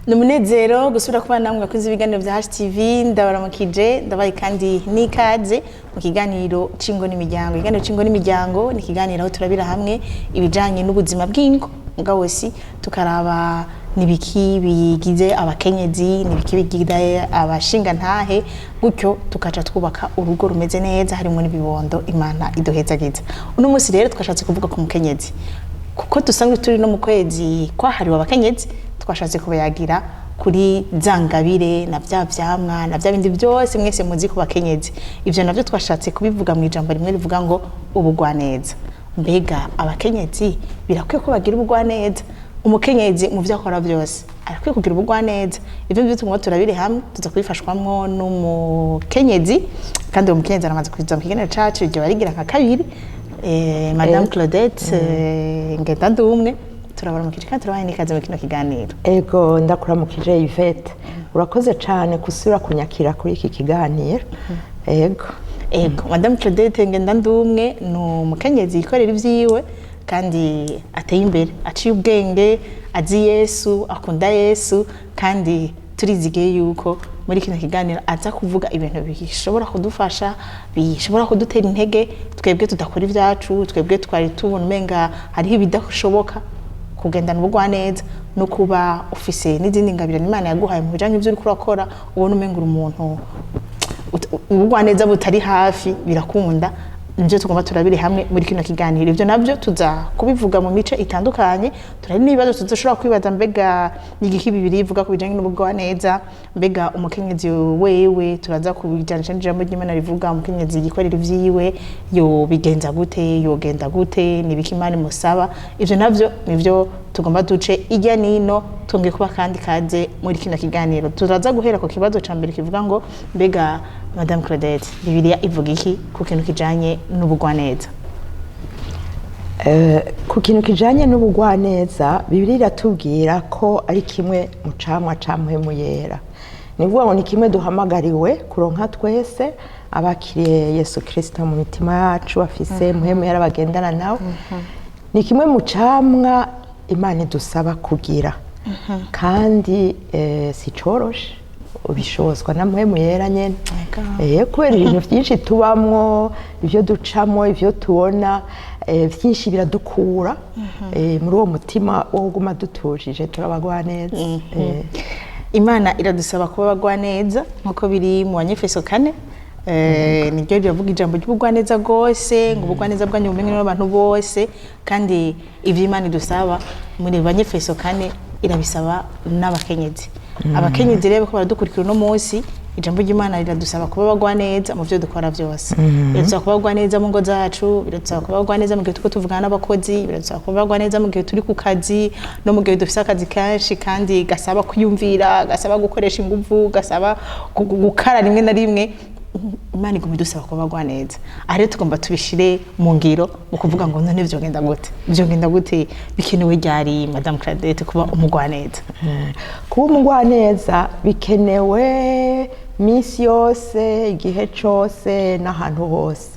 Ni umunezero gusubira kubana namwe bakunze ibiganiro bya HTV. Ndabaramukije, ndabaye kandi n'ikaze mu kiganiro c'ingo n'imiryango. Ikiganiro c'ingo n'imiryango ni ikiganiro aho turabira hamwe ibijanye n'ubuzima bw'ingo, mugabo si tukaraba nibiki bigize abakenyezi, nibiki bigize abashingantahe, gutyo tukaca twubaka urugo rumeze neza harimo n'ibibondo Imana iduhezagiza. Uno munsi rero twashatse kuvuga ku mukenyezi, kuko dusanzwe turi no mu kwezi kwahariwe abakenyezi. Twashatse kubayagira kuri za ngabire na bya vyamwa na bya bindi byose mwese muzi ku bakenyezi. Ivyo navyo twashatse kubivuga mu ijambo rimwe rivuga ngo ubugwaneza. Mbega abakenyezi birakwiye ko bagira ubugwaneza? Umukenyezi mu vyo akora byose arakwiye kugira ubugwaneza. Ivyo ngivyo tugomba turabire hamwe, tuza kubifashwamwo n'umukenyezi, kandi uwo mukenyezi aramaze kuza mu kiganiro cacu, iryo barigira nka kabiri, Madame Claudette Ngendandumwe. Turabaramukije kandi turabahaye n'ikaze muri kino kiganiro. Ego, ndakuramukije Yvette, urakoze cyane gusubira kunyakira kuri iki kiganiro, ego. Ego, Madame Claudette Ngendandumwe ni umukenyezi yikorera ivyiwe kandi ateye imbere, aciye ubwenge, azi Yesu, akunda Yesu, kandi turizigiye yuko muri kino kiganiro aza kuvuga ibintu bishobora kudufasha, bishobora kudutera intege twebwe tudakora ibyacu, twebwe twari tubona umenga hariho ibidashoboka. Kugendana ubugwaneza no kuba ufise n'izindi ngabirano Imana yaguhaye mu bijanye n'ivyo uriko urakora, ubona umenga uri umuntu ubugwaneza butari hafi, birakunda. Nivyo tugomba turabire hamwe muri kino kiganiro. Ivyo navyo tuza kubivuga mu mice itandukanye. Turari n'ibibazo tuzoshobora kwibaza: mbega ni igiki Bibiliya ivuga ku bijanye n'ubugwaneza? Mbega umukenyezi wewe, turaza kubijanisha n'ijambo ry'Imana rivuga, umukenyezi yikorera ivyiwe yobigenza gute, yogenda gute, ni ibiki Imana imusaba? Ivyo navyo nivyo tugomba duce ijya nino. Twongeye kuba kandi kaze muri kino kiganiro. Turaza guhera ku kibazo ca mbere kivuga ngo: mbega Madame Claudette, Bibiliya ivuga iki ku kintu kijanye n'ubugwaneza? Ku kintu kijanye n'ubugwaneza, Bibiliya iratubwira ko ari kimwe mu camwa ca Mpwemu Yera. Ni ukuvuga ngo ni kimwe duhamagariwe kuronka twese abakiriye Yesu Kirisito mu mitima yacu, bafise Mpwemu Yera, bagendana nawe. Ni kimwe mu camwa Imana idusaba kugira, kandi si coroshe, ubishobozwa na Mpwemu Yera nyene. Kubera ibintu byinshi tubamwo, ibyo ducamo, ibyo tubona, byinshi biradukura muri uwo mutima wo kuguma dutujije turabagwa neza. Imana iradusaba kuba abagwaneza nk'uko biri mu Banyefeso 4. Niryo riravuga ijambo ry'ubugwaneza rwose, ngo ubugwaneza bwanyu bumenywe n'abantu bose. Kandi ivyo Imana idusaba muri Banyefeso 4 irabisaba n'abakenyezi. Abakenyezi rero ko baradukurikira uno munsi, ijambo ry'Imana riradusaba kuba abagwaneza mu byo dukora byose. Biradusaba kuba abagwaneza mu ngo zacu, biradusaba kuba abagwaneza mu gihe turiko tuvugana n'abakozi, biradusaba kuba abagwaneza mu gihe turi ku kazi no mu gihe dufise akazi kenshi kandi gasaba kwiyumvira, gasaba gukoresha inguvu, gasaba gukara rimwe na rimwe. Imana iguma idusaba kuba abagwaneza. Aha rero tugomba tubishire mu ngiro mu kuvuga ngo none vyogenda gute? Vyogenda gute? Bikenewe ryari, Madame Claudette, kuba umugwaneza? Kuba umugwaneza bikenewe minsi yose, igihe cose n'ahantu hose,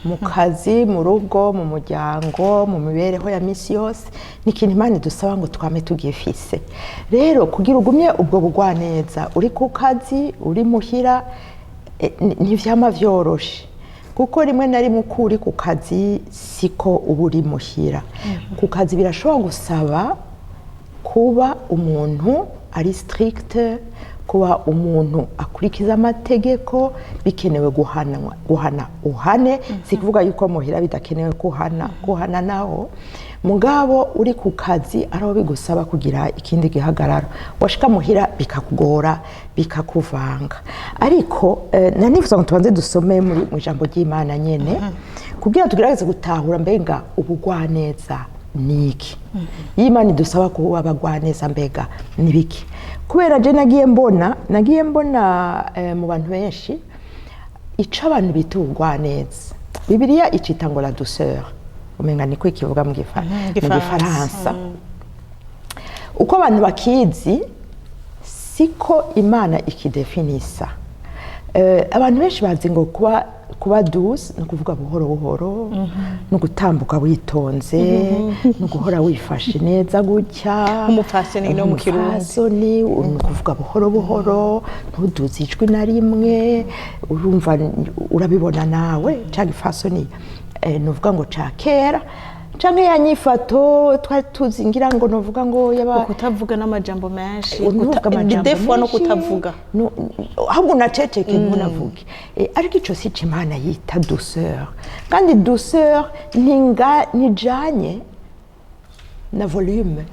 mu kazi, mu rugo, mu muryango, mu mibereho ya minsi yose. Ni ikintu Imana idusaba ngo twame tugifise. Rero kugira ugumye ubwo bugwaneza uri ku kazi, uri muhira, ntivyama vyoroshe, kuko rimwe na rimwe uko uri ku kazi siko uba uri muhira. Ku kazi birashobora gusaba kuba umuntu ari strict, kuba umuntu akurikiza amategeko, bikenewe guhanwa, guhana uhane. Si kuvuga yuko muhira bidakenewe kuhana, guhana naho. Mugabo uri ku kazi ariho bigusaba kugira ikindi gihagararo, washika muhira bikakugora, bikakuvanga. Ariko nanifuza ngo tubanze dusome muri mu ijambo ry'Imana nyene kugira tugerageze gutahura mbega ubugwaneza ni iki, iyo Imana idusaba kuba abagwaneza mbega ni biki. Kubera je nagiye mbona mu bantu benshi ico abantu bita ubugwaneza, Bibiliya icita ngo la douceur, umenga niko ikivuga mu Gifaransa. Gifaransa. Uko abantu bakizi siko Imana ikidefinisa. Abantu benshi bazi ngo kuba Kuba douce ni ukuvuga buhoro buhoro, ni ugutambuka witonze, ni uguhora wifashe neza gutya. Nk'umupfasoni no mu Kirundi. Nk'umupfasoni, ni ukuvuga buhoro buhoro, ntuduze ijwi na rimwe. Urumva, urabibona nawe ca gifasoni, nuvuga ngo ca kera canke ya nyifato twari tuzi, ngira ngo novuga ngo yaba Kutavuga n'amajambo menshi. Ntuvuge amajambo Des fois no menshi, kutavuga. Ahubwo unaceceke, ntunavuge. Ariko ico si co Imana yita douceur. Kandi douceur ntijanye na volume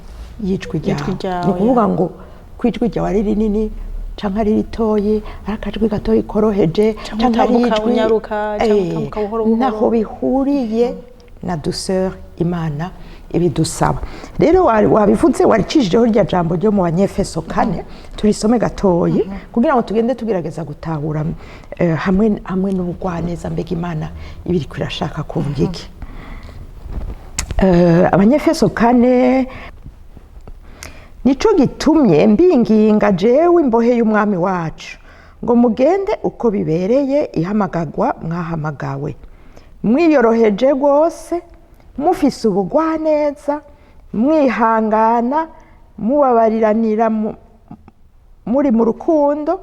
y'ijwi Y'ijwi ryawe. ryawe. Ni ukuvuga ngo ko ijwi ryawe ari rinini canke ari ritoyi, ari akajwi gatoyi koroheje, Canke canke ari utambuka ijwi unyaruka, canke utambuka buhoro buhoro. Ntaho bihuriye na douceur Imana ibidusaba. Rero wabivuze, waricijijeho rya jambo ryo mu Banyefeso 4, turisome gatoyi kugira ngo tugende tugerageza gutahura hamwe n'ubugwaneza, mbega Imana ibiriko irashaka kuvuga iki? Abanyefeso 4: "Nico gitumye mbinginga jewe imbohe y'Umwami wacu, ngo mugende uko bibereye ihamagagwa mwahamagawe, mwiyoroheje rwose, mufise ubugwaneza, mwihangana, mubabariranira muri mu rukundo,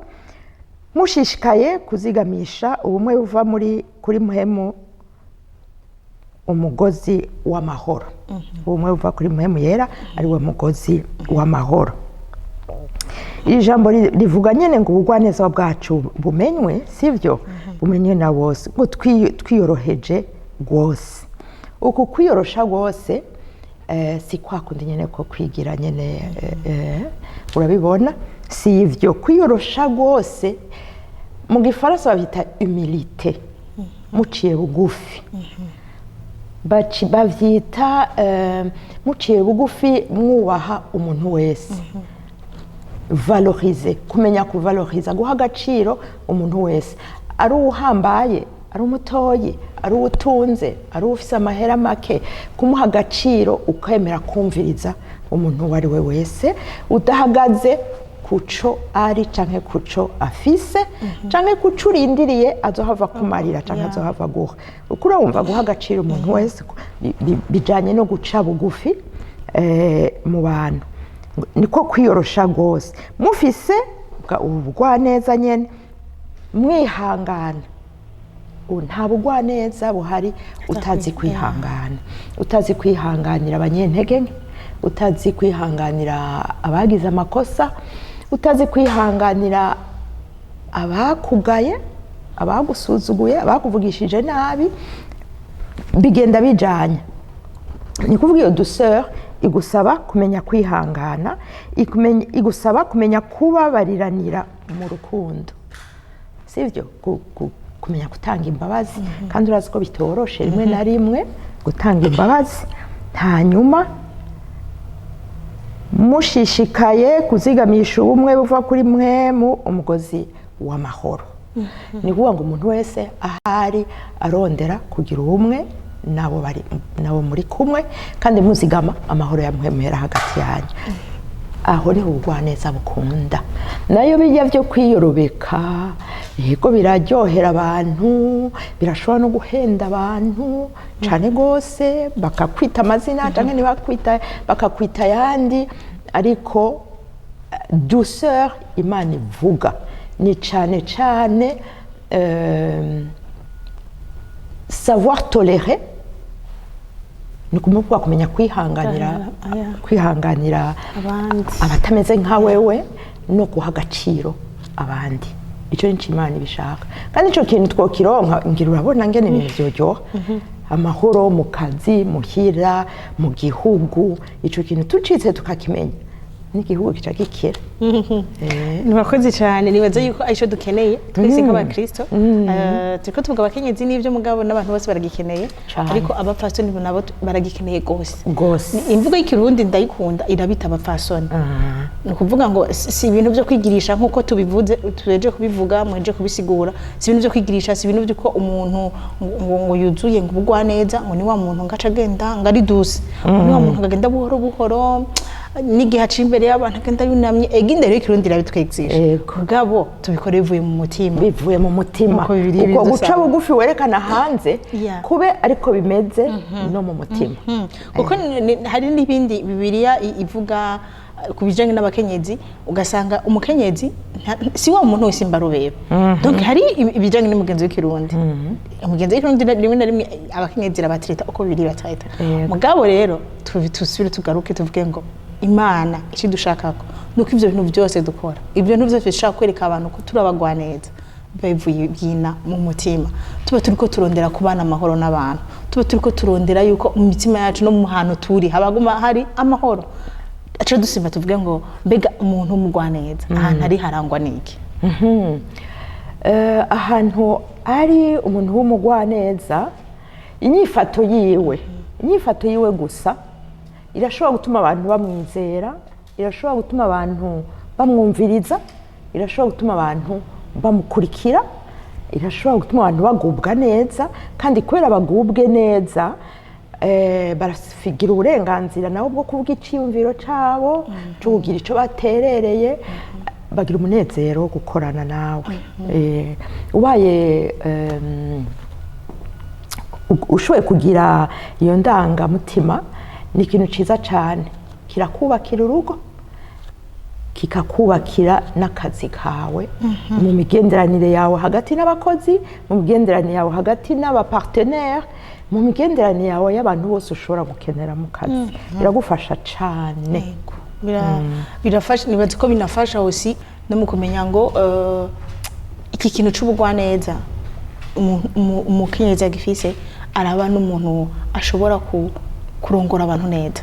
mushishikaye kuzigamisha ubumwe buva muri kuri Mpwemu umugozi w'amahoro." Ubumwe buva kuri Mpwemu Yera ari we mugozi w'amahoro. Iri jambo rivuga nyine ngo ubugwaneza bwacu bumenywe, sibyo? Bumenywe na bose, ngo twiyoroheje rwose. Uku kwiyorosha rwose si kwa kundi nyine ko kwigira nyine, urabibona, si ibyo. Kwiyorosha rwose mu Gifaransa babyita humilité, muciye bugufi. Bavyita muciye bugufi, mwubaha umuntu wese, valoriser, kumenya kuvaloriza, guha agaciro umuntu wese, ari uwuhambaye, ari umutoyi, ari uwutunze, ari uwufise amahera make, kumuha agaciro, ukemera kumviriza umuntu uwo ari we wese, udahagaze kuco ari canke kuco afise canke kuco urindiriye azohava kumarira canke azohava guha. Uko urumva, guha agaciro umuntu wese bijanye no guca bugufi mu bantu, niko kwiyorosha rwose, mufise ubugwaneza nyene, mwihangana. Ubu nta bugwaneza buhari utazi kwihangana, utazi kwihanganira abanyentege nke, utazi kwihanganira abagize amakosa, utazi kwihanganira abakugaye, abagusuzuguye, abakuvugishije nabi. Bigenda bijanye. Ni kuvuga iyo douceur igusaba kumenya kwihangana, igusaba kumenya kubabariranira mu rukundo, sibyo? Kumenya gutanga imbabazi. Kandi urazi ko bitoroshe rimwe na rimwe gutanga imbabazi. Hanyuma mushishikaye kuzigamisha ubumwe buva kuri Mpwemu umugozi w'amahoro. Ni ukuvuga ngo umuntu wese ahari arondera kugira ubumwe nabo bari nabo muri kumwe, kandi muzigama amahoro ya Mpwemu Yera hagati yanyu. Aho niho ubugwaneza bukunda. Nayo bijya byo kwiyorobeka, yego biraryohera abantu, birashobora no guhenda abantu cyane rwose, bakakwita amazina cyangwa ntibakwita, bakakwita ayandi. Ariko douceur Imana ivuga ni cyane cyane savoir tolérer, ni ukuvuga kumenya kwihanganira, kwihanganira abandi, abatameze nka wewe, no guha agaciro abandi. Icyo ni cyo Imana ibishaka. Kandi icyo kintu twokironka, ngira urabona ngene ibintu byoryoha, amahoro mu kazi, muhira, mu gihugu. Icyo kintu tucitse tukakimenya, n'igihugu kica gikira. Murakoze cyane. Nibaza yuko aricyo dukeneye twese nk'abakristo. Turiko tuvuga abakenyezi n'ibyo, mugabo n'abantu bose baragikeneye. Cane. Ariko abapfasoni nabo baragikeneye rwose. Rwose. Imvugo y'Ikirundi ndayikunda, irabita abapfasoni. Ni ukuvuga ngo si ibintu byo kwigirisha nk'uko tubivuze, tuheje kubivuga, muheje kubisigura. Si ibintu byo kwigirisha, si ibintu by'uko umuntu ngo yuzuye ngo ubugwaneza, ngo ni wa muntu ngo aca agenda ngo ari douce, ngo ni wa muntu ngo agenda buhoro buhoro. N'igihe aciye imbere y'abantu agenda yunamye. Ega indero y'ikirundi irabitwegisha. Mugabo tubikora bivuye mu mutima. Bivuye mu mutima. Nkuko Bibiliya Uko guca ibidusaba. bugufi werekana hanze kube ariko bimeze no mu mutima. Kuko hari n'ibindi Bibiliya ivuga ku bijanye n'abakenyezi, ugasanga umukenyezi si wa muntu wese imbarubeba. Donc hari ibijanye n'umugenzi w'ikirundi. Umugenzi w'ikirundi rimwe na rimwe abakenyezi irabatreta uko Bibiliya ibatreta. Mugabo rero tusubire tugaruke tuvuge ngo Imana icyo idushakako nuko ivyo bintu byose dukora, ibyo bintu byose bishaka kwereka abantu ko turabagwaneza, bivuye byina mu mutima. Tuba turiko turondera kubana amahoro n'abantu, tuba turiko turondera yuko mu mitima yacu no mu hantu turi habaguma hari amahoro. Aca dusimba tuvuge ngo mbega umuntu w'umugwaneza ahantu ari harangwa n'iki? Ahantu ari umuntu w'umugwaneza, inyifato yiwe gusa irashobora gutuma abantu bamwizera, irashobora gutuma abantu bamwumviriza, irashobora gutuma abantu bamukurikira, irashobora gutuma abantu bagubwa neza. Kandi kubera bagubwe neza, barafigira uburenganzira nabo bwo kuvuga iciyumviro cabo, cyo kugira ico baterereye, bagira umunezero wo gukorana nawe. Ubaye ushoboye kugira iyo ndangamutima, ni ikintu cyiza cyane, kirakubakira urugo, kikakubakira n'akazi kawe, mu migenderanire yawe hagati n'abakozi, mu migenderanire yawe hagati n'aba partenaires, mu migenderanire yawe y'abantu bose ushobora gukenera mu kazi. Biragufasha cyane. Yego. Birafasha, nibaza ko binafasha aussi no mu kumenya ngo iki kintu c'ubugwaneza umukenyezi agifise araba n'umuntu ashobora kurongora abantu neza.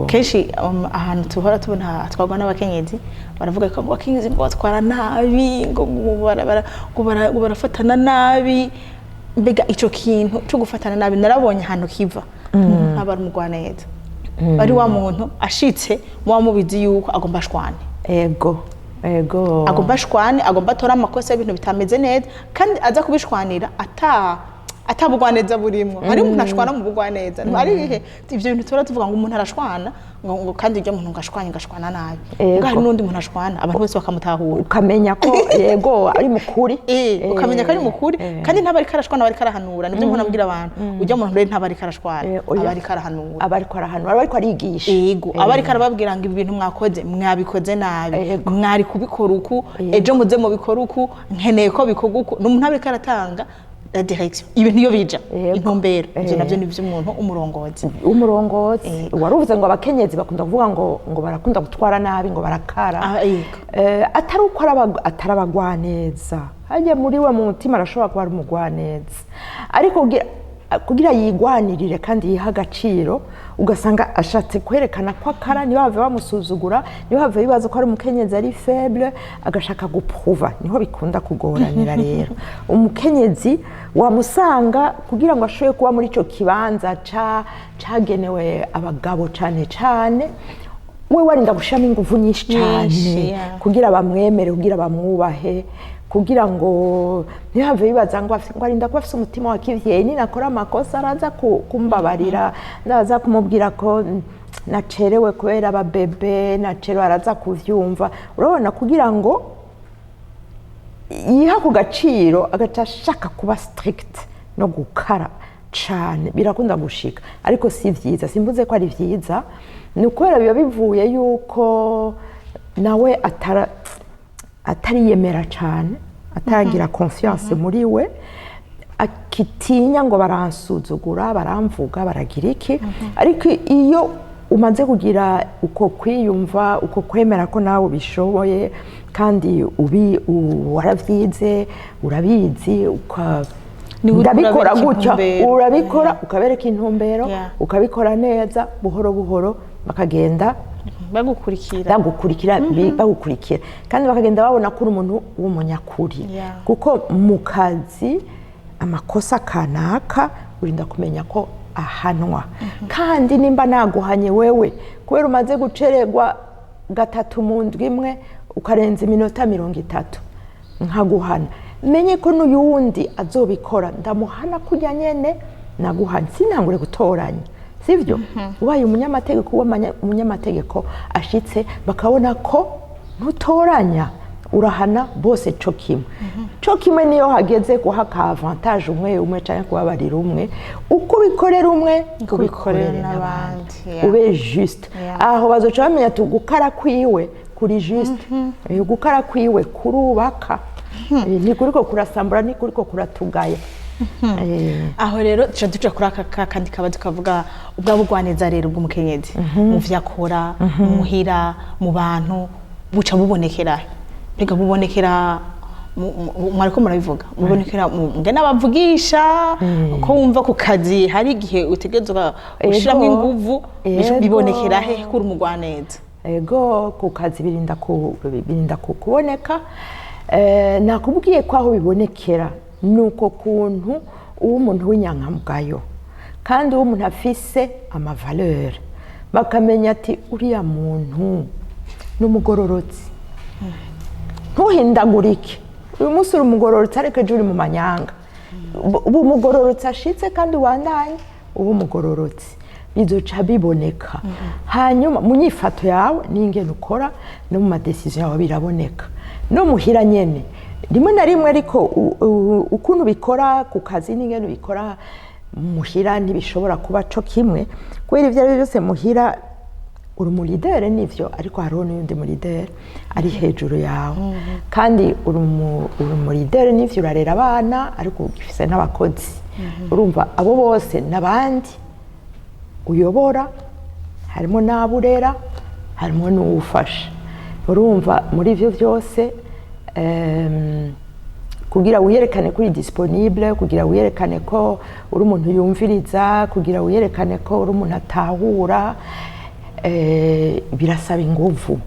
Kenshi ahantu tuhora tubona hatwarwa n'abakenyezi, baravuga ko ngo abakenyezi ngo batwara nabi, ngo barafatana nabi. Mbega ico kintu cyo gufatana nabi narabonye ahantu kiva. Umuntu ntaba ari umugwaneza, ari wa muntu ashitse muba mubizi yuko agomba ashwane. Ego ego. Agomba ashwane, agomba atore amakosa y'ibintu bitameze neza, kandi aza kubishwanira atabugwaneza burimwo. Hari umuntu ashwana mu bugwaneza, hari ihe ivyo bintu tuhora tuvuga ngo umuntu arashwana, ngo kandi iryo muntu ngo ashwanye, ngo ashwana nabi. Ngo hari n'undi muntu ashwana abantu bose bakamutahura. Ukamenya ko yego ari mukuri. Ukamenya ko ari mukuri, kandi ntaba ariko arashwana, aba ariko arahanura. Nibyo mpora mbwira abantu: ujya muntu rero ntaba ariko arashwana, Oya. aba ariko arahanura. Aba ariko arahanura, aba ariko arigisha. Yego, aba ariko arababwira ngo ibi bintu mwakoze mwabikoze nabi, mwari kubikora uku, ejo muze mubikora uku, nkeneye ko bikorwa uku. Ni umuntu aba ariko aratanga la direction, ibintu iyo bija, intumbero. Ivyo navyo ni ivy'umuntu umurongozi. Umurongozi. Wari uvuze ngo abakenyezi bakunda kuvuga ngo barakunda gutwara nabi, ngo barakara. Ah, yego. Atari uko atari abagwaneza, hajya muri we mu mutima arashobora kuba ari umugwaneza, ariko kugira yigwanirire kandi yihe agaciro, ugasanga ashatse kwerekana ko akara, ntibave bamusuzugura, ntibave bibaza ko ari umukenyezi ari faible, agashaka guprouva. Niho bikunda kugoranira. Rero umukenyezi wamusanga kugira ngo ashobore kuba muri icyo kibanza cagenewe abagabo cane cane, we warinda gushiramo ingufu nyinshi cane Nyinshi, yeah. kugira bamwemere, kugira bamwubahe, kugira ngo ntihave bibaza ngo arinda kuba afise umutima wa kivyeyi, ninakora amakosa araza kumbabarira, ndaza kumubwira ko nacerewe kubera ababebe nacerewe, araza kuvyumva. Urabona, kugira ngo yiha ku gaciro, agaca ashaka kuba strict no gukara cane. Birakunda gushika, ariko si vyiza. Simvuze ko ari vyiza, ni ukubera biba bivuye yuko nawe atariyemera cane, ataragira confiance muri we, akitinya ngo baransuzugura, baramvuga, baragira iki. Ariko iyo umaze kugira uko kwiyumva, uko kwemera ko nawe ubishoboye, kandi waravyize, urabizi, Ni uriko ndabikora urabereka gutya, intumbero. urabikora, ukabereka intumbero, ukabikora neza, buhoro buhoro bakagenda bagukurikira. Bagukurikira, kandi bakagenda babona ko uri umuntu w'umunyakuri. Kuko mu kazi amakosa kanaka urinda kumenya ko ahanwa, kandi nimba naguhanye wewe kubera umaze gucererwa gatatu mu ndwi imwe, ukarenza iminota 30, nkaguhana, menye ko n'uyundi azobikora ndamuhana kurya nyene naguhanye. Sinangure gutoranya. Sivyo? Ubaye umunyamategeko, uba umunyamategeko ashitse, bakabona ko ntutoranya, urahana bose co kimwe co kimwe. Niyo hageze guha ka avantage umwe umwe canke kubabarira umwe, uko ubikorera umwe, uko ubikorera n'abandi, yeah. Ube juste. Aho bazoca bamenya ati gukara kwiwe kuri juste. Gukara kwiwe kurubaka. Ntikuriko kurasambura, ntikuriko kuratugaya. Aho rero tuca duca kuri aka kandi kabazo kavuga ubwa bugwaneza rero bw'umukenyezi mu vyo akora muhira, mu bantu, buca bubonekera he? Mbega bubonekera mwariko murabivuga, bubonekera mu ngene abavugisha, ko wumva ku kazi hari igihe utegerezwa gushiramwo inguvu? Bibonekera he kuri umugwaneza? Ego, ku kazi birinda ku kuboneka. Nakubwiye ko aho bibonekera ni uko kuntu uba umuntu w'inyankamugayo, kandi uba umuntu afise ama valeurs, bakamenya ati uriya muntu ni umugororotsi. Ntuhindagurike, uyu munsi uri umugororotsi ariko ejo uri mu manyanga. Uba umugororotsi ashitse kandi ubandanye uba umugororotsi, bizoca biboneka. Hanyuma mu nyifato yawe n'ingene ukora no mu ma décisions yawe biraboneka, no muhira nyene rimwe na rimwe. Ariko ukuntu ubikora ku kazi n'ingene ubikora muhira ntibishobora kuba co kimwe, kubera ibyo ari byo byose muhira uri umu leader, nivyo, ariko hariho n'uyundi mu leader ari hejuru yawe. Kandi uri umu leader, nivyo, urarera abana, ariko ugifise n'abakozi. Urumva abo bose n'abandi uyobora, harimo n'abo urera, harimo n'uwufasha. Urumva muri ibyo byose, kugira wiyerekane ko uri disponible, kugira wiyerekane ko uri umuntu yumviriza, kugira wiyerekane ko uri umuntu atahura, birasaba inguvu.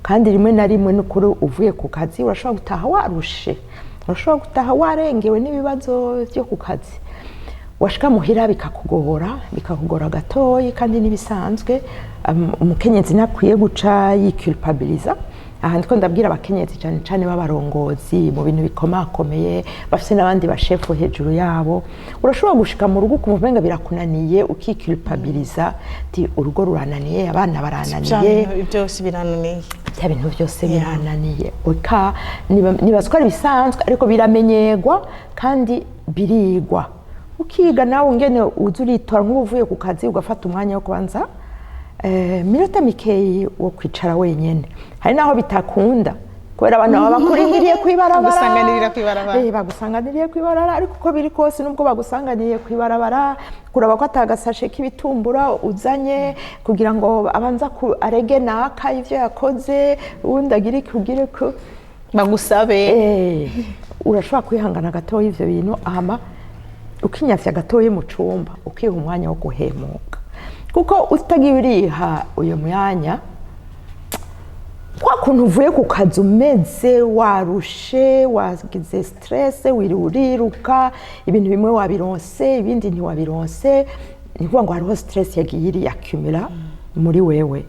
Kandi rimwe na rimwe n'ukuri uvuye ku kazi urashobora gutaha warushe, urashobora gutaha warengewe n'ibibazo byo ku kazi, washika muhira bikakugora, bikakugora gatoyi, kandi n'ibisanzwe. Umukenyezi ntakwiye guca yiculpabiliza. Aha ndiko ndabwira abakenyezi cyane cyane b'abarongozi mu bintu bikomakomeye, bafite n'abandi bashefu hejuru yabo. Urashobora gushika mu rugo ukumva umenga birakunaniye, ukiculpabiliza ti urugo rurananiye, abana barananiye, Bya bintu byose birananiye. Bya bintu byose birananiye. Oka, nibaza ko ari ibisanzwe, ariko biramenyerwa kandi birigwa. Ukiga nawe ungene uza uritora, nk'ubu uvuye ku kazi ugafata umwanya wo kubanza minota mikeyi wo kwicara wenyene. Hari naho bitakunda kubera abantu baba bakurindiriye kw'ibarabara. Bagusanganirira kw'ibarabara. Bagusanganiriye kw'ibarabara. Ariko uko biri kose, nubwo bagusanganiye kw'ibarabara, kuraba ko atagasashe k'ibitumbura uzanye kugira ngo abanza arege naka ivyo yakoze, uwundi agire iki, ugire ku bagusabe. Urashobora kwihangana gatoya ivyo bintu, hama ukinyafya gatoya mu cumba, ukiha umwanya wo guhemuka, kuko utagiye uriha uyo mwanya, kwa kuntu uvuye ku kazi umeze warushe, wagize stress, wiriwe uriruka, ibintu bimwe wabironse, ibindi ntiwabironse, ni ukuvuga ngo hariho stress yagiye iriyakumira muri wewe.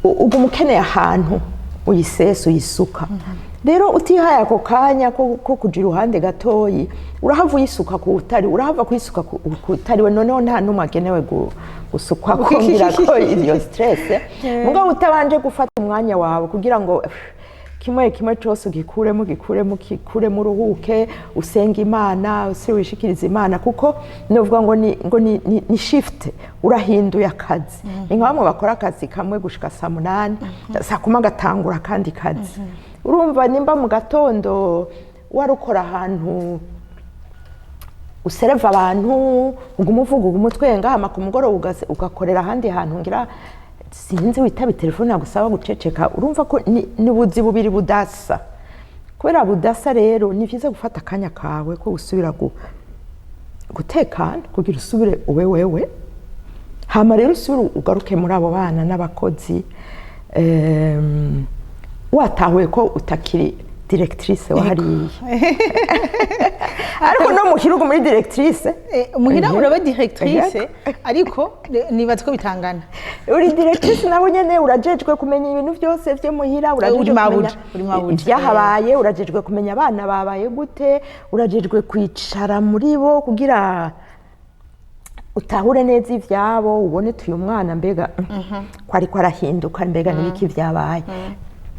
Uguma ukeneye ahantu uyisesa, uyisuka. Rero utihaye ako kanya ko kuja iruhande gatoyi, urahava uyisuka ku utari, urahava kuyisuka ku utari we. Noneho nta n'umwe agenewe gusukwa kongera ko iyo stress, mugabo utabanje gufata umwanya wawe kugira ngo kimwe kimwe cyose ugikuremo, ugikuremo, ugikuremo, uruhuke, usenge Imana, use wishikirize Imana. Kuko novuga ngo ni shift, urahinduye akazi. Ni nka bamwe bakora akazi kamwe gushika saa 8, saa 10 agatangura akandi kazi. Urumva nimba mu gatondo wari ukora ahantu usereva abantu, uguma uvuga, uguma utwenga, hama ku mugoroba ugakorera ahandi hantu, ngira sinzi, witaba telefone yagusaba guceceka, urumva ko ni buzi bubiri budasa. Kubera budasa rero, ni byiza gufata akanya kawe ko gusubira gutekana kugira usubire ube wewe, hama rero usubire ugaruke muri abo bana n'abakozi, watahuye ko utakiri directrice wa hariya. Ariko no muhira uguma uri directrice. Muhira uraba directrice, ariko nibaza ko bitangana. Uri directrice nawe nyene, urajejwe kumenya ibintu byose vyo muhira, urajejwe Uri mabuja, kumenya uri mabuja. ibyahabaye, urajejwe kumenya abana babaye gute, urajejwe kwicara muri bo kugira Utahure neza ivyabo, ubone tuyu mwana mbega ko ariko arahinduka, mbega n'ibiki vyabaye.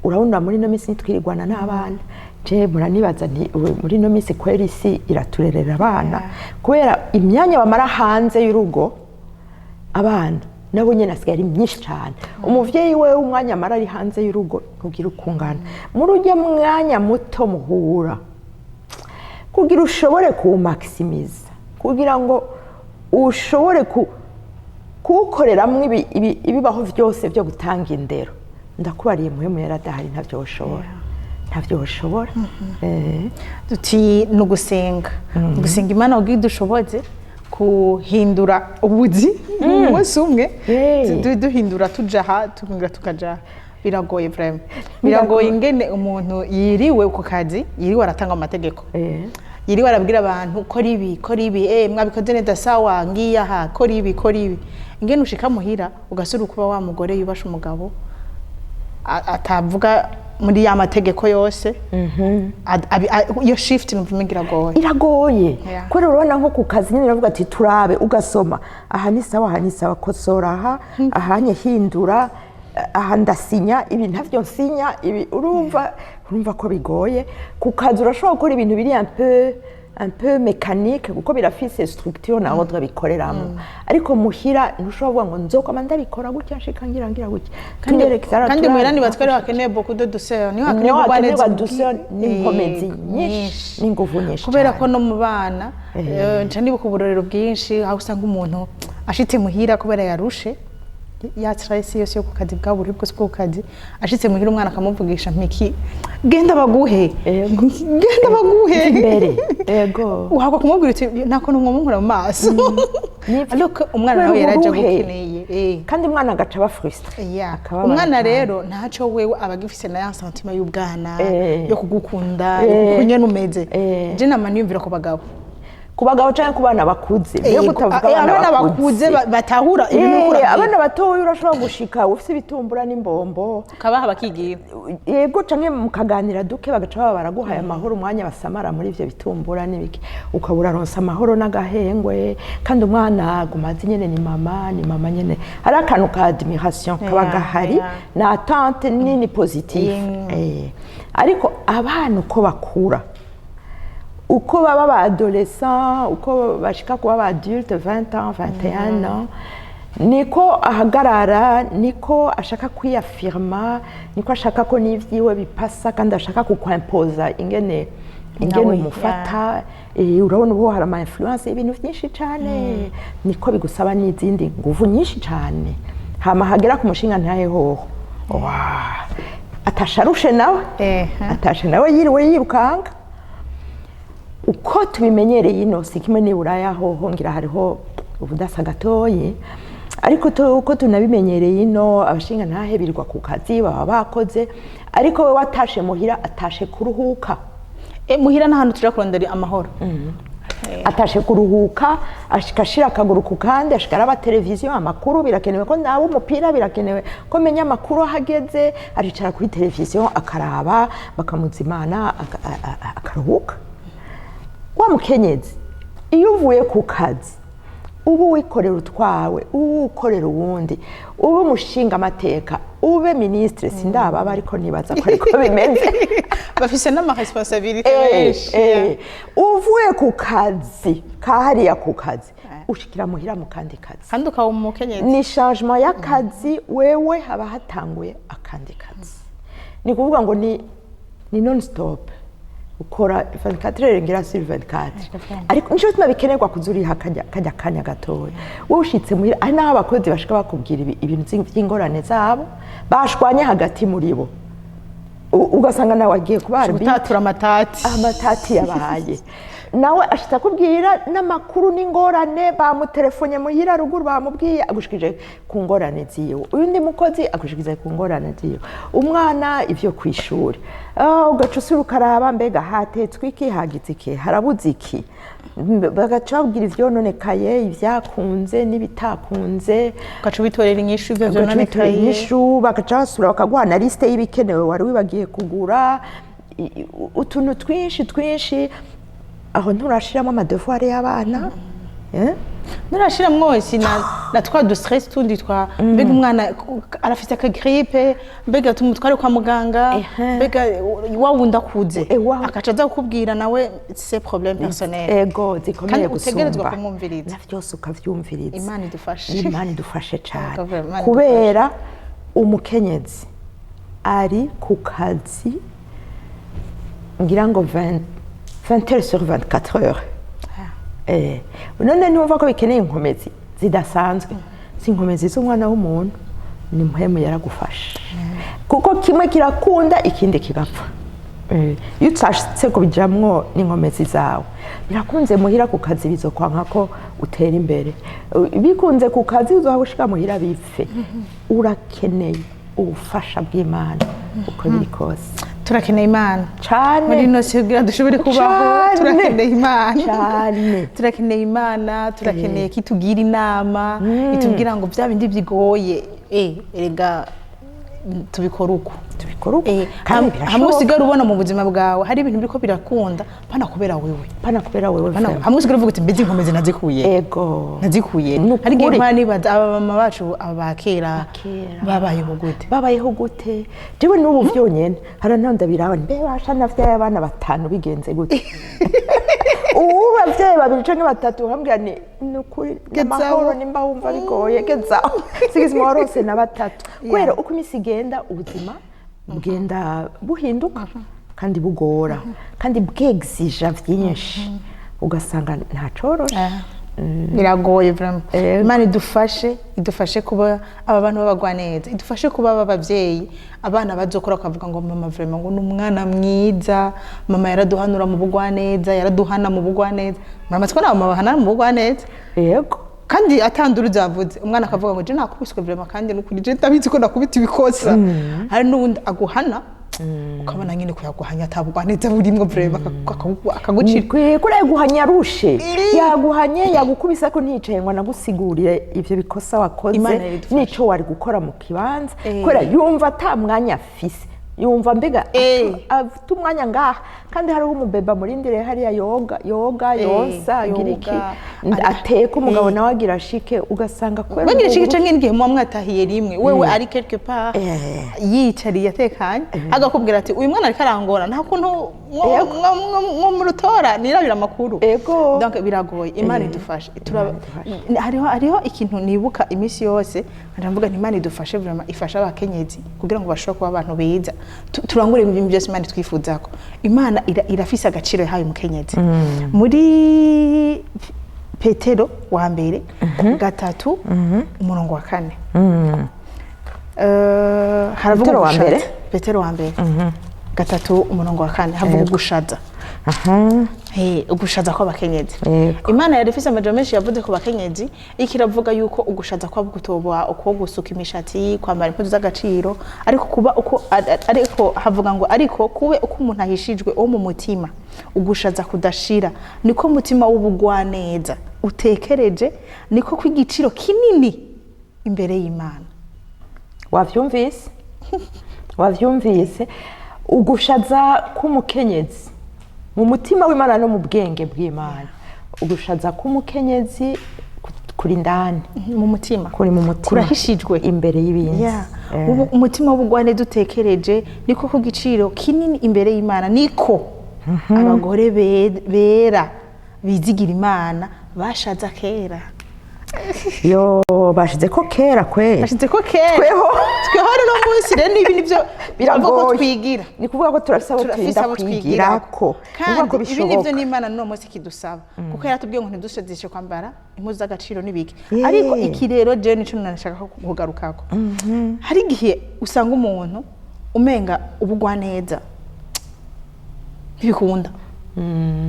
Urabona, muri ino minsi ntitwirirwana n'abana. Je muranibaza nti ubu muri ino minsi kweri isi iraturerera abana, kubera imyanya bamara hanze y'urugo, abana nabo nyine asigaye ari myinshi cyane. Umuvyeyi we umwanya amara ari hanze y'urugo ntugira ukungana. Muri ujya mwanya muto muhura, kugira ushobore kuwumakisimiza, kugira ngo ushobore kuwukoreramwo ibibaho byose byo gutanga indero, ndakubariye, Mpwemu Yera adahari ntabyo ushobora, ntabyo ushobora. Duti ni ugusenga, gusenga Imana kugira idushoboze kuhindura ubuzi mu munsi umwe. Duhindura tuja aha, tukongera tukaja aha. Biragoye vraiment, biragoye ingene umuntu yiriwe ku kazi, yiriwe aratanga amategeko, yiriwe arabwira abantu: "Kora ibi, kora ibi, mwabikoze neza, sawa, ngiye aha, kora ibi, kora ibi." Ingene ushika muhira ugasubira kuba wa mugore yubasha umugabo, atavuga muri ya mategeko yose. Iyo shift numva umenga iragoye. Iragoye. Kubera urabona nko ku kazi nyine uravuga ati turabe, ugasoma: aha ni sawa, aha ni sawa, kosora aha, ahanye hindura aha, ndasinya ibi, ntavyo nsinya ibi. Urumva ko bigoye. Ku kazi urashobora gukora ibintu biri un peu mécanique, kuko birafise structure na ordre bikoreramo, ariko muhira ntushobora kuvuga ngo nzokoma ndabikora gutya, nshika ngira gutya. Kandi muhira nibatwe rero hakeneye beaucoup de douceur, niho hakenewe niho ubugwaneza. Hakenerwa douceur n'inkomezi nyinshi n'inguvu nyinshi. Kubera Cane. ko no mu bana, nca nibuka uburorero bwinshi aho usanga umuntu ashitse muhira kubera yarushe, ya stress yose yo ku kazi, bwa buri bwose bwo ku kazi, ashitse muhira umwana akamuvugisha mpiki: "Genda baguhe, genda baguhe." Imbere, yego. Uhakwa kumubwira uti nta kuntu mwomunkura mu maso. Ariko umwana Kubera nawe yaraje uburuhe. agukeneye. Kandi umwana agaca aba frustré. Akababara Umwana cane. rero ntaco wewe aba agifise na ya sentiment y'ubwana, yo kugukunda, yo kunyene umeze. Je nama niyumvira ku bagabo. Ku bagabo canke ku bana bakuze. Mbega utavuga abana abana bakuze batahura ibintu uriko urabwira. Abana batoya urashobora gushika ufise ibitumbura n'imbombo, ukabaha bakigira. Yego, canke mukaganira duke, bagaca baba baraguhaye amahoro. Umwanya basamara muri ivyo bitumbura n'ibiki, ukaba uraronsa amahoro n'agahengwe. Kandi umwana aguma azi nyene ni mama, ni mama nyene. Hari akantu ka admiration kaba gahari na attente nini positive. Ariko abana uko bakura, uko baba ba adolescent, uko bashika kuba ba adulte, 20 ans, 21 ans, niko ahagarara, niko ashaka kwiyafirma, niko ashaka ko n'ivyiwe bipasa, kandi ashaka kukwimpoza ingene Nawe, umufata. Urabona ubu hari ama influence y'ibintu byinshi cyane, niko bigusaba n'izindi nguvu nyinshi cyane. Hama hagera ku mushinga ntahe hoho. Wa, atasharushe nawe, atashe nawe yiriwe yirukanga. Uko tubimenyereye ino si kimwe n'i Buraya hoho, ngira hariho ubudasa gatoyi, ariko uko tunabimenyereye ino, abashinga ntahe birirwa ku kazi, baba bakoze, ariko we watashe muhira atashe kuruhuka. Muhira n'ahantu tuja kurondera amahoro. Atashe kuruhuka, ashika ashira akaguru ku kandi, ashika araba televiziyo, amakuru birakenewe ko ndaba umupira, birakenewe ko menya amakuru aho ageze. Aricara kuri televiziyo akaraba, bakamuzimana, akaruhuka. Wa mukenyezi, iyo uvuye ku kazi, uba wikorera utwawe, uba ukorera uwundi, ube umushinga amateka, ube minisitiri, sindababa ariko nibaza ko ariko bimeze. Bafise n'ama responsabilité menshi. Uvuye ku kazi kahariya, ku kazi ushikira muhira mu kandi kazi. Kandi ukaba umukenyezi. Ni changement y'akazi, wewe haba hatanguye akandi kazi. Ni kuvuga ngo ni non stop, ukora 24 heures ngira sur 24. Ariko nico gituma bikenerwa kuzuriha kajya kanya gatoya. Wowe ushitse muhira, ari naho abakozi bashika bakubwira ibintu vy'ingorane zabo bashwanye hagati muri bo, ugasanga nawe agiye kuba arbitre. Gutatura amatati. Amatati yabaye, nawe ashitse akubwira n'amakuru n'ingorane, bamutelefone muhira ruguru, bamubwiye, agushikije ku ngorane ziwe. Uyundi mukozi agushikije ku ngorane ziwe, umwana ivyo kwishuri. Ugaca usubira ukaraba mbega hatetswe iki, hagize iki, harabuze iki. Bagaca babwira ivyononekaye, ivyakunze n'ibitakunze. Ugaca ubitorera inyishu ivyo Ugaca ubitorera vyononekaye. inyishu, bagaca basura bakaguha na liste y'ibikenewe wari wibagiye kugura. Utuntu twinshi twinshi aho nturashiramo ama devoir y'abana, eh? Nurashiramwo si na twa du stress tundi twa mbega umwana arafise aka grippe, mbega tumutware kwa muganga, mbega wa wundi akuze akaca aza kukubwira nawe ses problèmes personnels. Ego, zikomeye Kandi utegerezwa gusumba. kumwumviriza. Na vyose ukavyumviriza. Imana idufashe. Imana idufashe cyane. Ego, Imana. Kubera umukenyezi ari ku kazi ngira ngo 20 20 heures sur 24 heures. None ntumva ko bikeneye inkomezi zidasanzwe? Si inkomezi z'umwana w'umuntu, ni mpwemu yaragufasha, kuko kimwe kirakunda ikindi kigapfa. Iyo utashatse kubijamwo n'inkomezi zawe, birakunze muhira, ku kazi bizokwanka ko utera imbere. Bikunze ku kazi, uzohaba ushika muhira bipfe. Urakeneye ubufasha bw'Imana uko biri kose. Turakeneye Imana Cane. muri ino si kugira dushobore kubaho. Cane. Turakeneye Imana. Cane. Turakeneye Imana, turakeneye ko itugira inama, itubwira ngo bya bindi bigoye, erega tubikora uko. Tubikora uko. Kandi Kandi hamwe birashoboka. usigara ubona mu buzima bwawe hari ibintu biriko birakunda, pana kubera wewe. Pana kubera wewe. Pana- Vraiment. Hamwe usigara uvuga uti: "Mbese inkomezi nazikuye?" Nazikuye. Ni Hari igihe ukuri. mpora nibaza aba mama bacu, aba ba kera, Kera. babayeho gute? Babayeho gute? Jewe n'ubu vyonyene haranonda biraba, mbe basha navyaye abana batanu bigenze gute? Ubu bavyeyi babiri canke batatu nkambwira ni ukuri Gezaho. amahoro, nimba wumva bigoye gezaho, sigizima warose na batatu. Kubera uko iminsi igenda, ubuzima bugenda buhinduka kandi bugora kandi bwexija vyinshi, ugasanga ntacoroshe. Biragoye vraiment. Ego. Imana idufashe, idufashe kuba aba bantu babagwa neza, idufashe kuba aba babyeyi abana bazokora bakavuga ngo: "Mama vraiment, ngo ni umwana mwiza, mama yaraduhanura mu bugwaneza, yaraduhana mu bugwaneza." Muramaze kubona abamama bahanana mu bugwaneza? Yego. Kandi atandura uzavuze, umwana akavuga ngo: "Je nakubiswe vraiment, kandi nukuri je ndabizi ko nakubita ibikosa." Hari n'uwundi aguhana ukabona nyine ko yaguhanye atabugwaneza burimwo vraiment, akagucira. Kuri yaguhanye arushe, yaguhanye yagukubise, ariko ntiyicaye ngo anagusigurire ivyo bikosa wakoze Imana iridufasha. n'ico wari gukora mu kibanza, kubera yumva ata mwanya afise, yumva mbega afite umwanya ngaha, kandi hariho umubeba murindiriye hariya, yoga yoga, yonsa, agira iki, yoga. Ateka, umugabo nawe agira ashike, ugasanga kubera Bagira ubwo igice nk'igihe muba mwatahiye rimwe, wewe ari quelque part yiyicariye atekanye, agakubwira ati: "Uyu mwana ariko arangora, nta kuntu mwo murutora nirabira amakuru." Donc biragoye, Imana idufashe. Hariho ikintu nibuka iminsi yose nkaja mvuga nti: "Imana idufashe vraiment, ifashe abakenyezi kugira ngo bashobore kuba abantu beza, turangure ibintu byose Imana itwifuzako." Imana irafise agaciro yahaye umukenyezi. Muri Petero wa mbere 3 umurongo wa 4, haravuga Petero wa ugushaza. mbere? Petero wa mbere 3 umurongo wa 4, havuga ugushaza. Ugushaza kw'abakenyezi. Imana yari ifise amajambo menshi yavuze ku bakenyezi, iriko iravuga yuko ugushaza kwabo kutoba uko gusuka imishatsi, kwambara impuzu z'agaciro, ariko kuba uko ariko havuga ngo: "Ariko kube uko umuntu ahishijwe wo mu mutima, ugushaza kudashira, niko umutima w'ubugwaneza utekereje, niko kw'igiciro kinini imbere y'Imana." Wavyumvise, wavyumvise, ugushaza k'umukenyezi mu mutima w'Imana no mu bwenge bw'Imana, ugushaza k'umukenyezi kuri indani. Mu mutima. Kuri mu mutima. Kurahishijwe. Imbere y'ibindi. Umutima w'ubugwaneza utekereje niko ku giciro kinini imbere y'Imana, niko abagore bera bizigira Imana bashaza kera. Yo, bashize ko kera kweri. Bashize ko kera. Tweho. Tweho rero munsi rero n'ibi nivyo Biragoye. ko twigira. Ni kuvuga ko turafise abo Turafise turinda abo kwigirako. Kandi ko ibi nivyo bishoboka. n'Imana n'uno munsi kidusaba, kuko yaratubwiye ngo ntidushazishe kwambara impuzu z'agaciro n'ibiki. Ariko iki rero jewe nico nashaka kugarukako: hari igihe usanga umuntu umenga ubugwaneza ntibikunda,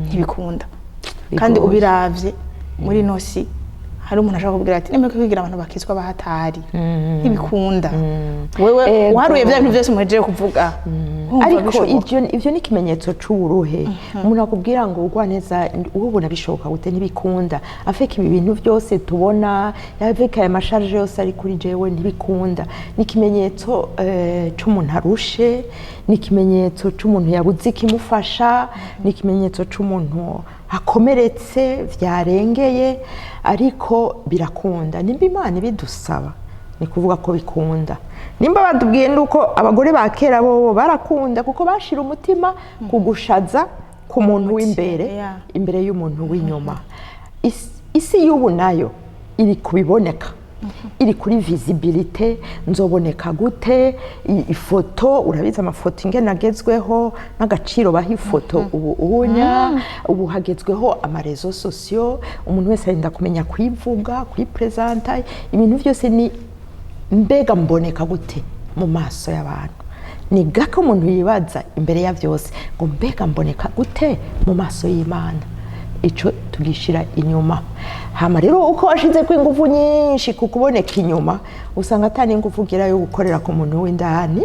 ntibikunda kandi Bigoye. ubiravye muri ino si, hari umuntu ashobora kubwira ati: "Nemeye kwigira abantu bakizwa bahatari, ntibikunda." Wewe uharuye bya bintu byose muhejeje kuvuga, wumva Ariko bishoboka. ivyo ni ikimenyetso c'uburuhe. Umuntu akubwira ngo ugwaneza ubona bishoboka gute, ntibikunda, avec ibi bintu byose tubona, avec aya ma charges yose ari kuri jewe, ntibikunda, ni ikimenyetso c'umuntu arushe, ni ikimenyetso c'umuntu yabuze ikimufasha, ni ikimenyetso c'umuntu Hakomeretse vyarengeye, ariko birakunda. Nimba Imana ibidusaba, ni kuvuga ko bikunda. Nimba batubwiye nuko abagore ba kera bobo barakunda, kuko bashira umutima ku gushaza ku muntu w'imbere imbere y'umuntu w'inyuma. Isi y'ubu nayo iri kubiboneka, iri kuri visibilité. Nzoboneka gute? Ifoto, urabizi amafoto ingene agezweho n'agaciro baha ifoto ubu ubunya. Ubu hagezweho ama réseaux sociaux, umuntu wese arinda kumenya kwivuga, kwipresenta, ibintu byose ni mbega mboneka gute mu maso y'abantu. Ni gake umuntu yibaza imbere ya byose ngo mbega mboneka gute mu maso y'Imana. Ico tugishira inyuma. Hama rero uko washize ko ingufu nyinshi ku kuboneka inyuma, usanga atari ingufu ugira yo gukorera ku muntu w'indani,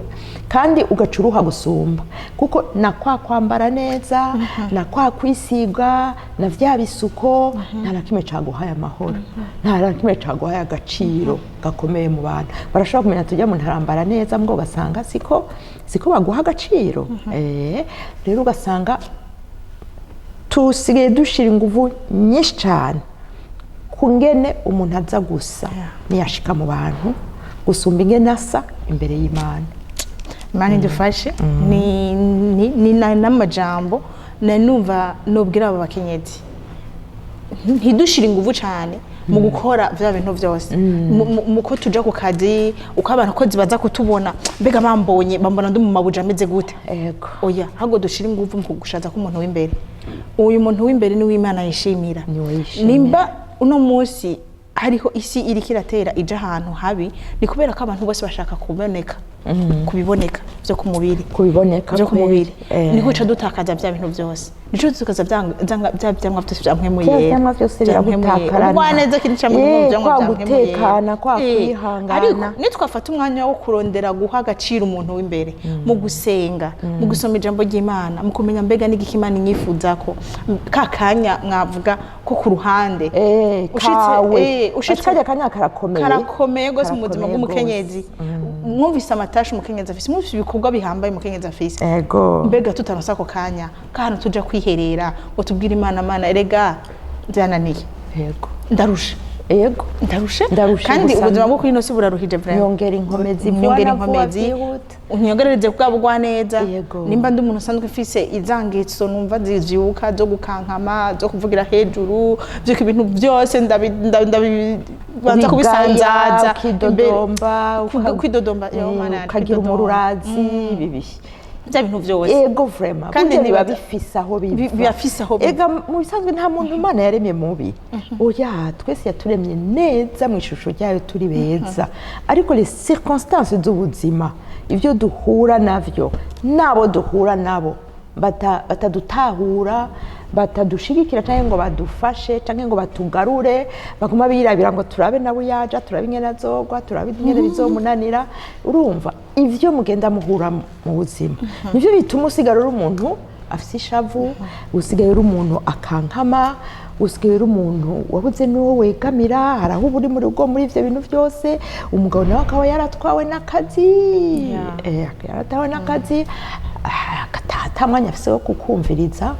kandi ugaca uruha gusumba, kuko na kwa kwambara neza, na kwa kwisiga, na vya bisuko, nta na kimwe caguhaye amahoro, nta na kimwe caguhaye agaciro gakomeye mu bantu. Barashobora kumenya tujya mu ntarambara neza mbwo, ugasanga siko baguha agaciro. Rero ugasanga tusigaye dushira ingufu nyinshi cyane ku ngene umuntu aza gusa niyashika mu bantu, gusumba ingene asa imbere y'Imana. Imana idufashe. Ni n'amajambo na numva nubwira abo bakenyezi: ntidushire ingufu cyane mu gukora bya bintu byose, mu ko tuja ku kazi, uko abantu ko baza kutubona, mbega bambonye bambona ndi mu mabuja ameze gute. Oya, ahubwo dushire ingufu mu kugushaza k'umuntu w'imbere. Uyu muntu w'imbere niwe Imana yishimira. Niwe yishimira. Nimba uno munsi hariho isi iriko iratera ija ahantu habi, ni kubera ko abantu bose bashaka kuboneka, kubiboneka byo ku mubiri. Kubiboneka. Byo ku mubiri. Niho uca dutakaza bya bintu byose, nico dutakaza bya byamwa byose bya Mpwemu Bya Yera. vyamwa byose Bya Mpwemu Yera. biragutakarana. Ubugwaneza kintu ca mu byamwa kwa bya Mpwemu Yera. gutekana, kwa kwihangana. Ariko nitwafata umwanya wo kurondera guha agaciro umuntu w'imbere mu gusenga, mu gusoma ijambo ry'Imana, mu kumenya mbega n'igiki Imana inyifuzako, ka kanya mwavuga ko ku ruhande kawe. Ushitse Kajya kanya karakomeye. Karakomeye rwose mu buzima Karakomeye bw'umukenyezi. Mwumvise amatasha umukenyezi afise, mwumvise ibikorwa bihambaye umukenyezi afise. Mbega tutaronse ako kanya kahantu tuja kwiherera ngo tubwire Imana: "Mana, erega byananiye, ndarusha, ndarushe." Ndarushe Kandi gusa. ubuzima bwo kuri ino si buraruhije vraiment. Nyongera inkomezi vuba Nyongera na vuba, inkomezi. byihuta. Unyongerereze bwa bugwa neza. Nimba ndi umuntu usanzwe mfise izangetso numva zivyuka zo gukankama, zo kuvugira hejuru, vyuka ibintu byose ndabibanza kubisanzaza. Ukidodomba. Kwidodomba, yo Mana yanjye, ukagira kwidodomba. umururazi bibi. Bya bintu byose. Ego, vraiment. Kandi burya biba bifise aho biva. Biba bifise aho biva. Ega mu bisanzwe nta muntu Imana yaremye mubi, oya. Twese yaturemye neza mu ishusho ryayo, turi beza, ariko les circonstances z'ubuzima, ibyo duhura navyo n'abo duhura nabo batadutahura, batadushigikira cyangwa ngo badufashe cyangwa ngo batugarure, baguma birabira ngo turabe nawe yaja, turabe ingene azogwa, turabe ingene bizomunanira. Urumva ivyo mugenda muhura mu buzima nivyo bituma usigara uri umuntu afise ishavu, usigaye uri umuntu akankama, usigaye uri umuntu wabuze n'uwo wegamira. Hari aho uba uri mu rugo muri ivyo bintu byose, umugabo nawe akaba yaratwawe n'akazi. Yaratwawe n'akazi, agataha ata mwanya afise wo kukumviriza,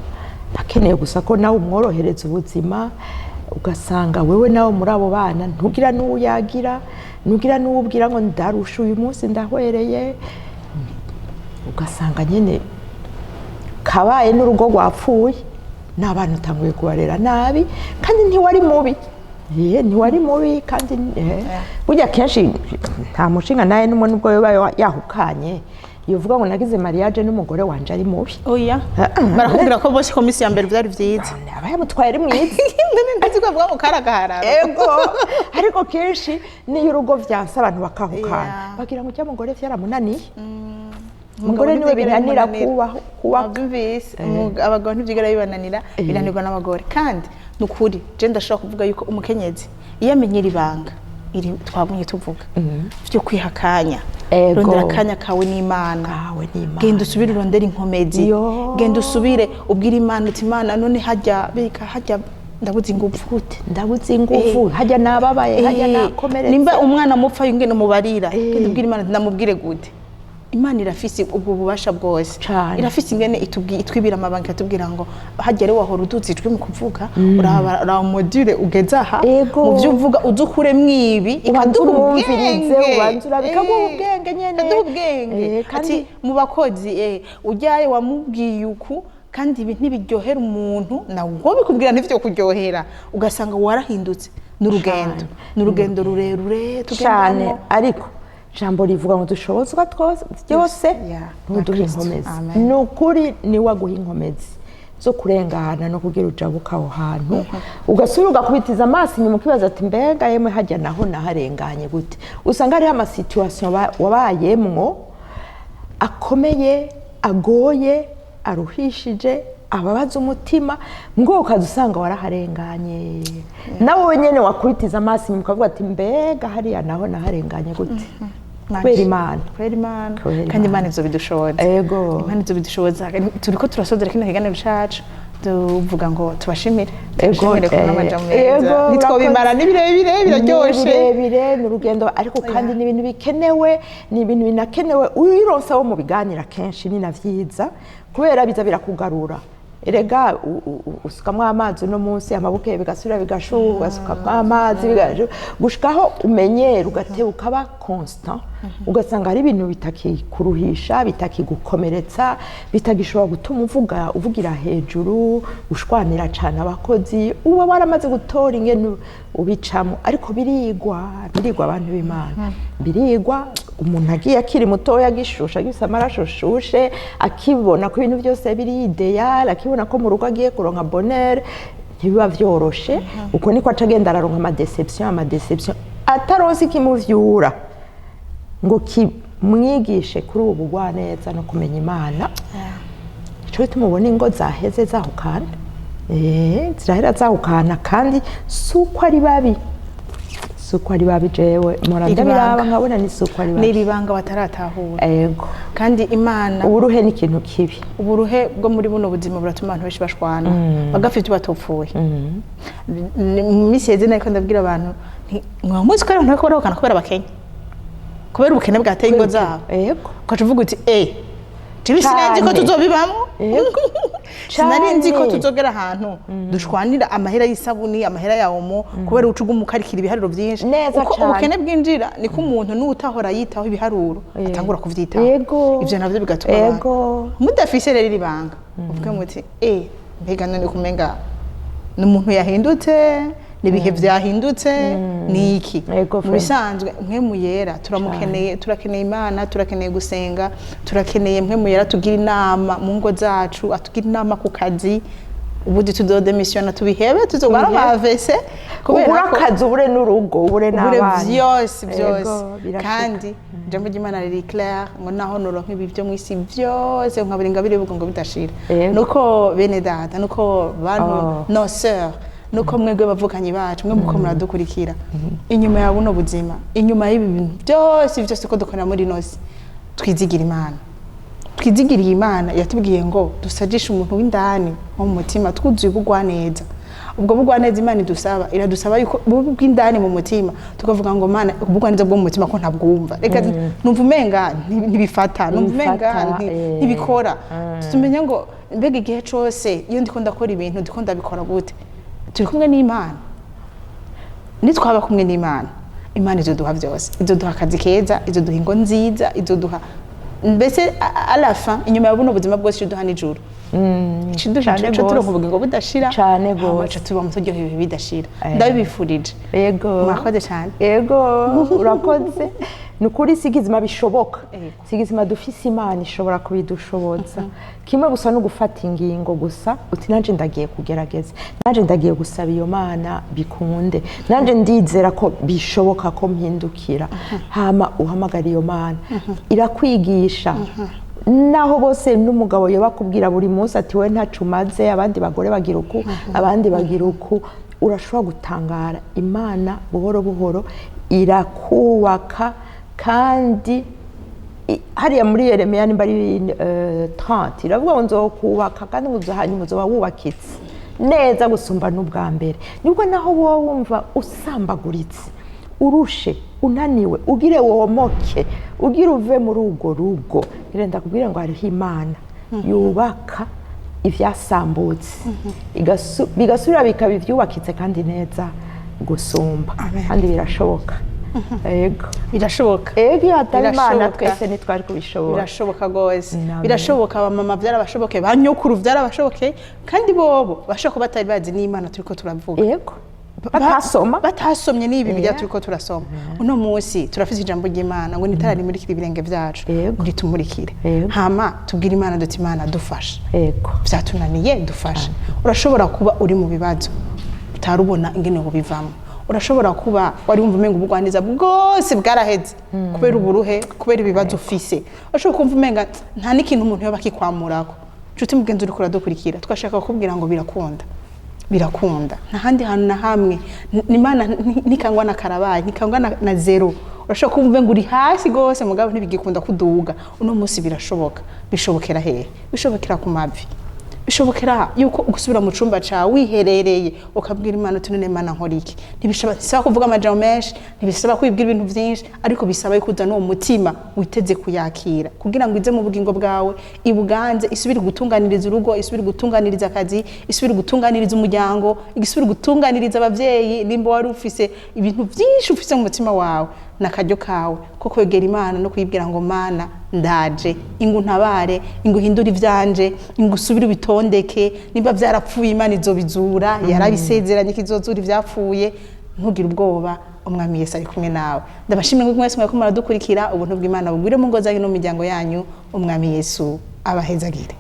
akeneye gusa ko nawe umworohereza ubuzima. Ugasanga wewe nawe muri abo bana ntugira n'uwo uyagira, ntugira n'uwo ubwira ngo ndarusha uyu munsi, ndahwereye. Ugasanga nyine kabaye n'urugo rwapfuye n'abana utanguye kubarera nabi, kandi ntiwari mubi. Ntiwari mubi. Kandi burya kenshi nta mushinga nawe n'umwe, nubwo yoba yahukanye, yovuga ngo nagize mariage n'umugore wanje ari mubi. Oya. Ah, ah. Barakubwira ko bose ko minsi ya mbere byari byiza. Aba yamutwaye ari mwiza. Ndazi ko bavuga ngo karagahararo. Ego, ariko kenshi niyo urugo vyanse abantu bakahukana, bagira ngo ujya mugore vyaramunaniye. Umugore niwe binanira kubaho, kubaka. Wabyumvise. Abagabo ntibyigera bibananira, binanirwa n'abagore. Kandi ni ukuri, je ndashobora kuvuga yuko umukenyezi iyo amenyera ibanga iri twabonye tuvuga byo kwiha akanya, rondera akanya kawe n'Imana, Kawe n'Imana. genda usubire urondere inkomezi, genda usubire ubwire Imana uti: "Imana, none hajya bika hajya ndabuze ingufu." Gute? Ndabuze ingufu, hajya nababaye, hajya nakomeretse. Nimba umwana mupfa, ingene mubarira, genda ubwire Imana ati: "Ndamubwire gute?" Imana irafise ubwo bubasha bwose. Cane. Irafise ingene itwibira amabanga, ikatubwira ngo hajya rero wahora uduza ijwi mu kuvuga, uraba module ugeze aha mu byo uvuga, uze ukuremwo ibi. Ubanze Ikaduha urumvirize, ubwenge. Ubanze ikaguha ubwenge nyene. Ikaduha ubwenge. Kandi Ati mu bakozi, ujyaye wamubwiye uku, kandi ibi ntibiryohera umuntu, nawe ubwo bikubwira ntivyo kuryohera, ugasanga warahindutse. N'urugendo, n'urugendo rurerure Cane. tugendamo. Ariko ijambo rivuga ngo dushobozwa byose ntuduhe Na Kristo. inkomezi. Amen. Ni ukuri, niwe aguha inkomezi zo kurengana no kugira ujabuka aho hantu, ugasubira ugakubitiza amaso inyuma, ukibaza ati: "Mbega yemwe, hajya naho naharenganye gute?" Usanga hariho ama situations wabayemwo akomeye, agoye, aruhishije, ababaza umutima, ngo ukaza usanga waraharenganye, nawe wenyine wakubitiza amaso inyuma ukavuga ati: "Mbega hariya naho naharenganye gute?" Kubera Imana. Kubera Imana. Kubera Kandi Imana. Imana ivyo bidushoboza. Imana ivyo bidushoboza. Turiko turasozera kino kiganiro cacu, tuvuga ngo tubashimire. Tubashimire kubona amajambo meza. Ntitwobimara, ni birebire, biraryoshe. Ni birebire, ni urugendo, ariko kandi ni ibintu bikenewe, ni ibintu binakenewe. Uyironsa wo mu biganira kenshi ni na vyiza, kubera biza birakugarura. Erega usukamwo amazi uno munsi, amabuke bigasubira bigashuha, ugasukamwo amazi bigashuha, gushikaho umenyera, ugateba, ukaba constant, ugasanga hari ibintu bitakikuruhisha, bitakigukomeretsa, bitagishobora gutuma uvuga, uvugira hejuru, ushwanira cyane abakozi. Uba waramaze gutora ingene ubicamo. Ariko birigwa, birigwa, abantu b'Imana, birigwa. Umuntu agiye akiri mutoya, agishusha, agifise amaraso ashushe, akibona ko ibintu byose biri idéal, akibona ko mu rugo agiye kuronka bonheur, ntibiba vyoroshe. Uko niko aca agenda araronka ama déceptions, ama déceptions, ataronse ikimuvyura ngo kimwigishe kuri ubu bugwaneza no kumenya Imana. Ico gituma ubona ingo zaheze zahukana. Zirahera zahukana, kandi si uko ari babi, si uko ari babi. Jewe mpora Iri ndabiraba banga. nkabona ni si uko ari Ni babi. iri banga bataratahura. Kandi Imana Uburuhe ni ikintu kibi. Uburuhe bwo muri buno buzima buratuma abantu benshi bashwana, bagafite batopfuye. Mu minsi yeze nariko ndabwira abantu nti: "Mwa muzi ko ari abantu bariko barahukana kubera abakenya, kubera ubukene bwateye ingo zabo?" Ukaca uvuga uti: "Jewe sinari nzi ko tuzobibamwo. Sinari nzi ko tuzogera ahantu dushwanira amahera y'isabuni, amahera ya Omo, kubera uca uguma ukarikira ibiharuro byinshi." Neza Uko cane. ubukene bwinjira, niko umuntu n'utahora yitaho ibiharuro atangura kuvyitaho. Ivyo navyo bigatuma abantu mudafise rero iri banga, uvuge muti: "Mbega none kumenga ni umuntu yahindutse, ni ibihe byahindutse, ni iki?" Mu Friend. bisanzwe Mpwemu Yera turamukeneye, turakeneye Imana, turakeneye gusenga, turakeneye Mpwemu Yera tugira inama mu ngo zacu, atugira inama ku kazi. Ubundi tuzodemisiyona, tubihebe, tuzogwara Tubihebe. amavese. Ubure akazi, ubure n'urugo, ubure Ubure n'abana. vyose, byose. Birashika. Kandi ijambo ry'Imana riri clair ngo naho noronka ibi byo mu isi byose, nkabura ingabire y'ubugingo ngo bidashira. Nuko bene data, nuko bantu, nos sœurs, nuko mwebwe bavukanyi bacu, mwe muko muradukurikira, inyuma ya buno buzima, inyuma y'ibi bintu byose byose ko dukorera muri ino si, twizigira Imana, twizigiriye Imana. Yatubwiye ngo dusajishe umuntu w'indani wo mu mutima twuzuye ubugwaneza. Ubwo bugwaneza Imana idusaba, iradusaba yuko bubu bw'indani mu mutima, tukavuga ngo: "Mana, ubugwaneza bwo mu mutima ko ntabwumva, reka numva umenga ntibifata, numva umenga Ntibifata, ntibikora." Tumenya ngo: "Mbega igihe cose iyo ndiko ndakora ibintu, ndiko ndabikora gute? Turi kumwe n'Imana?" Nitwaba kumwe n'Imana, Imana izoduha byose: izoduha akazi keza, izoduha ingo nziza, izoduha mbese à la fin, inyuma ya buno buzima bwose, iduha n'ijuru. Cane Ico turonka gose. ubugingo budashira. Cane Hama gose. ca tuba mu turyohewe ibihe bidashira. Ndabibifurije. Mwakoze cyane. Yego, urakoze. Ni ukuri sigizima bishoboka. Sigizima dufise Imana ishobora kubidushoboza. Kimwe gusa no gufata ingingo gusa, uti: "Nanje ndagiye kugerageza, nanje ndagiye gusaba iyo Mana bikunde, nanje ndizera ko bishoboka ko mpindukira." Hama uhamagara iyo Mana, irakwigisha. Naho bose n'umugabo yoba akubwira buri munsi ati: "We ntacu umaze, abandi bagore bagira uku, abandi bagira uku," urashobora gutangara. Imana buhoro buhoro irakubaka. Kandi hariya muri Yeremiya nimba ari 30, iravuga ngo: "Nzokubaka kandi ngo hanyuma uzoba wubakitse neza gusumba n'ubwa mbere." Nibwo naho wowe wumva usambaguritse. Urushe, unaniwe, ugire womoke, ugire uve muri urwo rugo, ngenda kubwira ngo hariho Imana yubaka ivyasambutse, bigasubira bikaba ivyubakitse kandi neza gusumba. Amen. Kandi birashoboka, yego. Birashoboka. Ego, iyo hataba Imana, Birashoboka. twese ntitwari kubishobora. Birashoboka rwose. Amen. Birashoboka. Abamama byarabashobokeye, ba nyokuru byarabashobokeye, kandi bobo bashobora kuba batari bazi n'Imana turiko turavuga. Yego, batasoma. Batasomye n'ibi Bibiliya turiko turasoma uno munsi. Turafise ijambo ry'Imana ngo nitara rimurikire ibirenge byacu, ritumurikire. Hama tubwire Imana duti: "Imana, dufashe." Byatunaniye, dufashe. Urashobora kuba uri mu bibazo utarubona ingene bivamo. Urashobora kuba wari wumva umenga ubugwaneza bwose bwaraheze kubera uburuhe, kubera ibibazo ufise. Urashobora kumva umenga nta n'ikintu umuntu yoba akikwamurako. Nshuti mugenzi uriko uradukurikira, twashaka kukubwira ngo birakunda, birakunda. Nta handi hantu na hamwe Imana ntikangwa na karabaye, ntikangwa na zero. Urashobora kumva ngo uri hasi rwose, mugabo ntibigikunda kuduga. Uno munsi birashoboka. Bishobokera hehe? Bishobokera ku mavi. Bishobokera yuko gusubira mu cumba cawe wiherereye, ukabwira Imana uti: "None Imana, nkora iki?" Ntibisaba bisaba kuvuga amajambo menshi, ntibisaba kwibwira ibintu byinshi, ariko bisaba yuko uzana uwo mutima witeze kuyakira kugira ngo ize mu bugingo bwawe, ibuganze, isubire gutunganiriza urugo, isubire gutunganiriza akazi, isubire gutunganiriza umuryango, isubire gutunganiriza abavyeyi. Nimba wari ufise ibintu byinshi ufise mu mutima wawe, n'akaryo kawe ko kwegera Imana no kuyibwira ngo: "Mana, ndaje, ingu ntabare, ingu uhindure ivyanje, ingu usubire ubitondeke." Nimba vyarapfuye, Imana izobizura. Yarabisezeranye ko izozura ivyapfuye. Ntugire ubwoba, Umwami Yesu ari kumwe nawe. Ndabashimira ngo mwese mwariko muradukurikira. Ubuntu bw'Imana bugwire mu ngo zanyu no mu miryango yanyu. Umwami Yesu abahezagire.